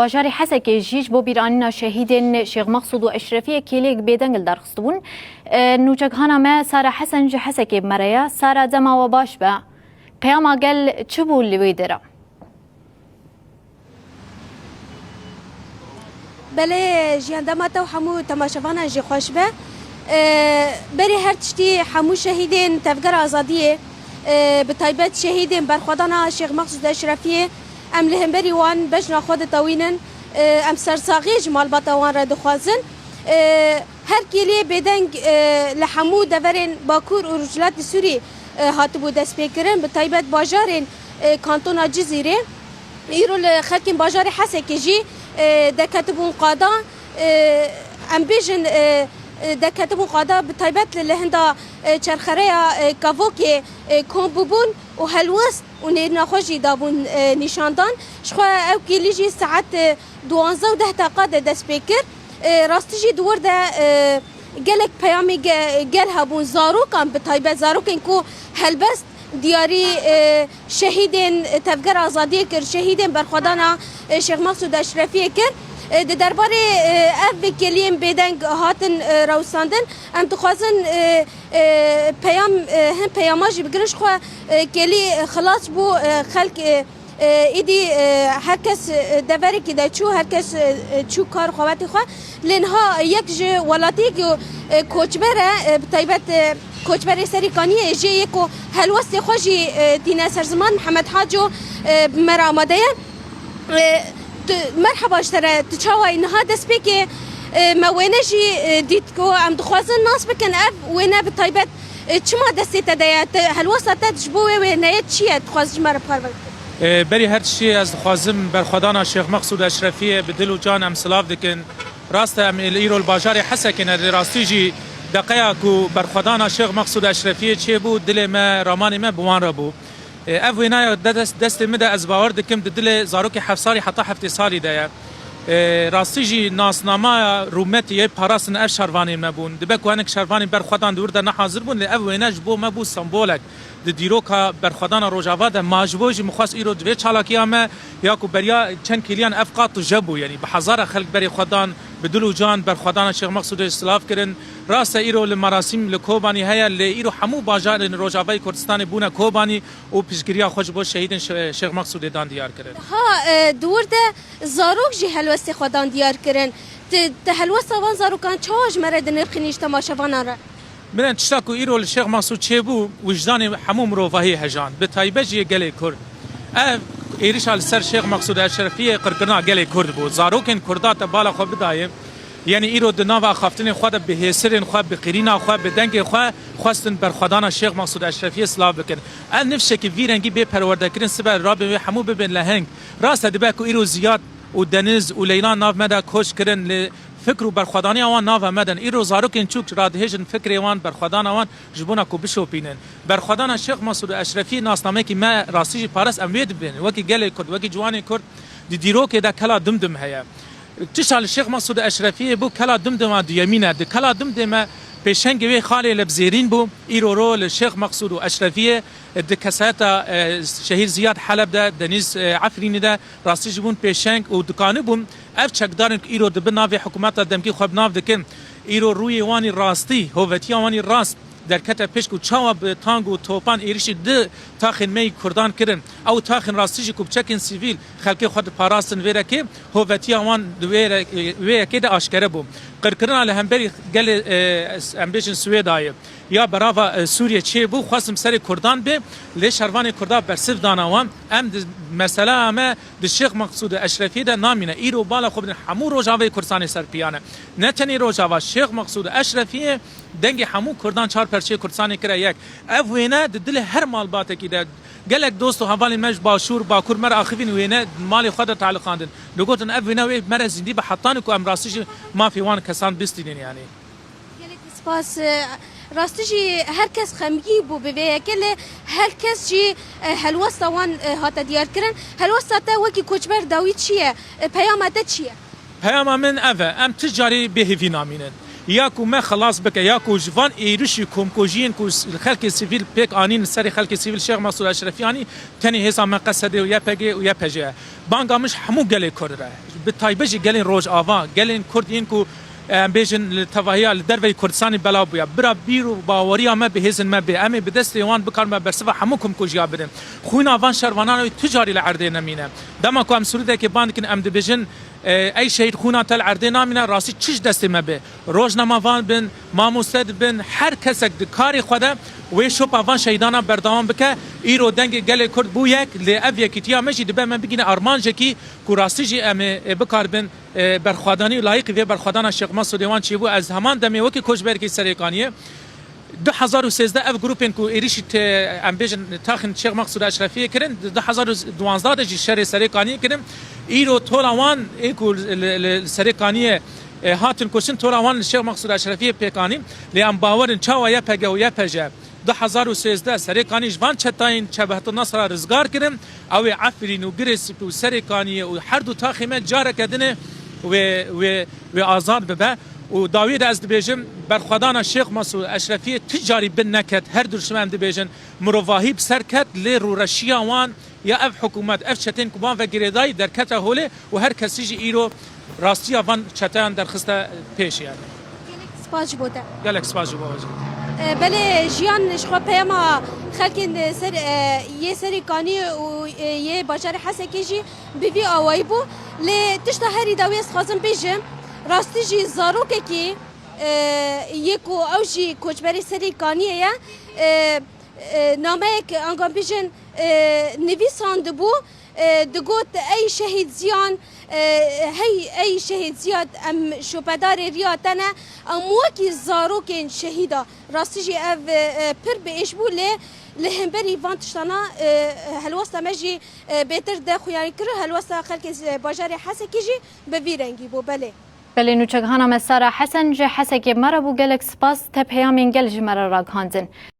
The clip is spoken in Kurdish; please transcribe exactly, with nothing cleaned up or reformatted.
Bajarê Hesekê jî ji bo bîranîna şehîdên Şêx Mexsûd û Eşrefiyê kêliyek bêdeng li dar xistibûn. E, nûçekhana me Sara Hesen ji Hesekê bi me re ye. Sara, dema we baş be. Peyama gel çi bû li wê dera? Belê, jiyan, dema te û hemû temaşevanan jî xweş be. E, berî her tiştî hemû şehîdên Tevgera Azadiyê, e, bi taybet şehîdên berxwedana Şêx Mexsûd Eşrefiyê, em li hemberî wan bejna xwe ditewînin. E, em sersaxiyê ji malbata wan re dixwazin. E, her kêliyê bêdeng, e, li hemû deverên Bakur û Rojhilatê Sûrî, e, hatibû destpêkirin, bi taybet bajarên, e, kantona Cizîrê. Îro li xelkên bajarê Hesekê jî, e, derketibûn qada, e, em bêjin, e, e, derketibûn qada, bi taybet li hinda, e, çerxereya, e, Kavokê, e, kom bûbûn û helwest û nêrîna xwe jî dabûn, e, nîşandan. Ji xwe ew kêlî jî saet, e, duwanzeh û deh deqa de dest pê kir. E, rastî jî di wir de, e, gelek peyamê ge-, gel hebûn, zarokan, bi taybet zarokên ku helbest diyarî, e, şehîdên Tevgera Azadiyê kir, şehîdên berxwedana, e, Şêx Mexsûd Eşrefiyê kir. E, di derbarê, e, ev kêliyên bêdeng hatin, e, rewsandin, em dixwazin, e, e, peyam, e, hin peyama jî bigirin. Ji xwe, e, kêlî xilas bû, e, xelk, e, e, êdî, e, her kes, e, deverekî de çû, her kes, e, e, çû kar xwe wetê xwe. Lê niha yek ji welatiyekî, e, koçber e, e, bi taybet, e, koçberê Serîkaniyê jê yek ku helwestê xwe jî, e, tîne ser ziman, Mihemed Haco, e, bi me re amade ye. E, tu, merheba ji te re, tu çawa yî? Niha destpêkê, e, me wêne jî, e, dît ku em dixwazin nas bikin. Ev wêne bi taybet, e, çima destê te de ye? Te, helwesta te ji bo wê wêneyê çi ye? Dixwaz ji me re parve bike. E, berî her tiştî ez dixwazim berxwedana Şêx Mexsûd Eşrefiyê bi dil û can em silav dikin. Rast e, em ê li îro li bajarê Hesekê ne, lê rastî jî deqeya ku berxwedana Şêx Mexsûd Eşrefiyê çêbû, dilê me, ramanê me bi wan re bû. E, ev wênaya de dest, destê min de ez bawer dikim di dilê zarokê heft salî heta heftê salî de ye. E, rastî jî nasnamaya rûmetî yê parastin ev şervanên me bûn. Dibe ku hinek şervanên berxwedan di wir de nehazir bûn, lê ev wêne ji bo me bû sembolek. Di dîroka berxwedana Rojava de ma ji bo jî min xwest îro di vê çalakiya me ya ku beriya çend kêliyan ev qat tije bû, yanî bi hezara xelk berê xwe dan, bi dil û can berxwedana Şêx Mexsûdê silav kirin. Rast e, îro li merasîm li Kobanî heye, lê îro hemû bajarên Rojavayê Kurdistanê bûne Kobanî û piştgiriya xwe ji bo şehîdên Şe-, Şêx Mexsûdê dan diyar kirin. Ha, e, di wir de zarok jî helwestê xwe dan diyar kirin. Ti, ti helwesta van zarokan çawa ji me re dinirxînî ji temaşevanan re? Mirin tişta ku îro li Şêx Mexsûd çêbû, wijdanê hemû mirovahiyê hejand, bi taybet jî yê gelê Kurd. Ev êrişa li ser Şêx Mexsûd Eşrefiyê qirkirina gelê Kurd bû. Zarokên Kurda te bala xwe bidayê, yanî îro di nava axaftinên xwe de bi hêsirên xwe, bi qirîna xwe, bi dengê xwe xwestin berxwedana Şêx Mexsûd Eşrefiyê silav bikin. Ev nifşekî vî rengî bê perwerdekirin, sibe rabên wê hemû bibên leheng. Rast e, dibe ku îro Ziyad û Deniz û Leyla nav me de koç kirin, lê fikr û berxwedaniya wan nava me de ne. Îro zarokên çûk radihêjin fikrê wan, berxwedana wan ji bona ku bişopînin. Berxwedana Şêx Mesûd û Eşrefî nasnameyekî me rastî jî parast, em wê dibênin. Wekî gelê Kurd, wekî ciwanê Kurd di dîrokê de kela Dimdim heye. Tişta li Şêx Mesûd û Eşrefiyê bû, kela Dimdima duyemîn e. Di kela Dimdê me pêşengê wê xalê Lebzêrîn bû. Îro ro li Şêx Mesûd û Eşrefiyê di kesayeta, e, Şehîd Ziyad Heleb de, Deniz, e, Efrînî de rastî jî bûn pêşeng û dikanibûn ev çekdarên ku îro di bin navê hikûmeta demkî xwe bi nav dikin, îro rûyê wanî rastî, hovetiya wanî rast derkete pêş ku çawa bi tank û topan êrişî di taxên me yî Kurdan kirin. Ew taxên rastî jî ku bi çekên sivîl xelkê xwe diparastin vê rekê, hovetiya wan di wê re-, wê yekê de aşkere bû. Qirkirina li hemberî gelê, e, em bêjin Swêdayê ya berava, e, Sûriyê çêbû, xwestin serê Kurdan bê, lê şervanê Kurda bersiv dana wan. Em di mesela me di Şêx Meqsûd û Eşrefiyê de namîne. Îro bala xwe bidin, hemû Rojavayê Kurdistanê ser piyan e. Ne tenê Rojava, Şêx Meqsûd û Eşrefiyê dengê hemû Kurdan çar perçeyê Kurdistanê kire yek. Ev wêne di dilê her malbatekî de, gelek dost û hevalên me ji Başûr, Bakur me re axivîn wêne malê xwe de taliqandin. Digotin, ev wêne wê me re zindî be hetanî ku em rastî jî mafê wan kesan bistînin, yanî. Gelek spas. E, rastî jî her kes xemgîn bû bi vê yekê, lê her kes jî, e, helwesta wan, e, hate diyarkirin. Helwesta te wekî koçber dawî çi ye? E, peyama te çi ye? Peyama min ev e, em ti carî bêhêvî namînin. Ya ku me xelas bike, ya ku ji van êrişî komkujiyên ku s-, xelkê sivîl pêk anîn, li serê xelkê sivîl Şêx Mesûd Eşrefî anî, tenê hêza me Qesedê û Y P G û Y P J ye. Banga min ji hemû gelê Kurd re. Bi taybet jî gelên Rojava, gelên Kurd yên ku, e, em bêjin li tevahiya li derveyî Kurdistanê belav bûye. Bira bîr û baweriya me bi hêzên me bê. Em ê bi destê wan bikarin me bersiva hemû komkujiya bidin. Xwîna van şervanan wê tu carî li erdê nemîne. Dema ku em sûrûdekê ban dikin, em dibêjin, e, ey şehîd, xwîna te li erdê namîne, rastî çi ji destê me bê. Rojnamevan bin, mamoste dibin, her kesek di karê xwe de wê şopa van şehîdana berdewam bike. Îro dengê gelê Kurd bû yek, lê ev yekîtiya me jî dibe me bigîne armancekî ku rastî jî em ê, ê bikaribin, e, berxwedanî û layîqî vê berxwedana Şêx Mesûdê wan çêbû. Ez heman demê wekî koçberekî Serêkaniyê, du hezar û sêzdeh ev grûpên ku êrîşî te-, em bêjin taxên Şêx Mesûd Eşrefiyê kirin, di du hezar û duwazdeh de jî şerê Serêkaniyê kirin. Îro tola wan ê ku li, li, li Serêkaniyê, e, hatin kuştin, tola wan li Şêx Mesûd Eşrefiyê pêk anî. Lê em bawer in çawa Y P G û Y P J du hezar û sêzdeh Serêkanî ji van çetayên Çebeheta Nasra rizgar kirin, ew ê Efrîn û Girê Spî û Serêkaniyê û her du taxê me careke din ê wê, wê, wê azad bibe. Û dawiyê de ez dibêjim, berxwedana Şêx Mesûd Eşrefiyê tu carî bin neket, her du ji me em dibêjin, mirovahî bi ser ket, lê rûreşiya wan ya ev hikûmet, ev çetên ku wan ve girêdayî derkete holê û her kesî jî îro rastiya van çeteyan derxiste pêş yani. Gelek spas ji bo te. Gelek spas ji bo we jî. E, belê Jiyan ji xwe peyama xelkên ser, e, yê Serêkaniyê û, e, yê bajarê Hesekê jî bi vî awayî bû. Lê tişta herî dawî ez dixwazim bêjim, rastî jî zarokekî, e, yê ku ew jî koçberê Serêkaniyê ye, e, e, nameyek, anka bêjin, e, nivîsandibû, e, digot, "Ey şehîd Ziyan, e, hey, ey şehîd Ziyad, em şopedarê riya te ne, em wekî zarokên şehîda." Rastî jî ev, e, e, pir bi êş bû, lê li hemberî van tiştana, e, helwesta me jî, e, bêtir de xuyanî kir, helwesta xelkê, e, bajarê Hesekî jî bi vî rengî bû. Belê. Belê, nûçegihana me Sara Hesen ji Hesekê me re bû. Gelek spas, te peyamên gel ji me re ragihandin.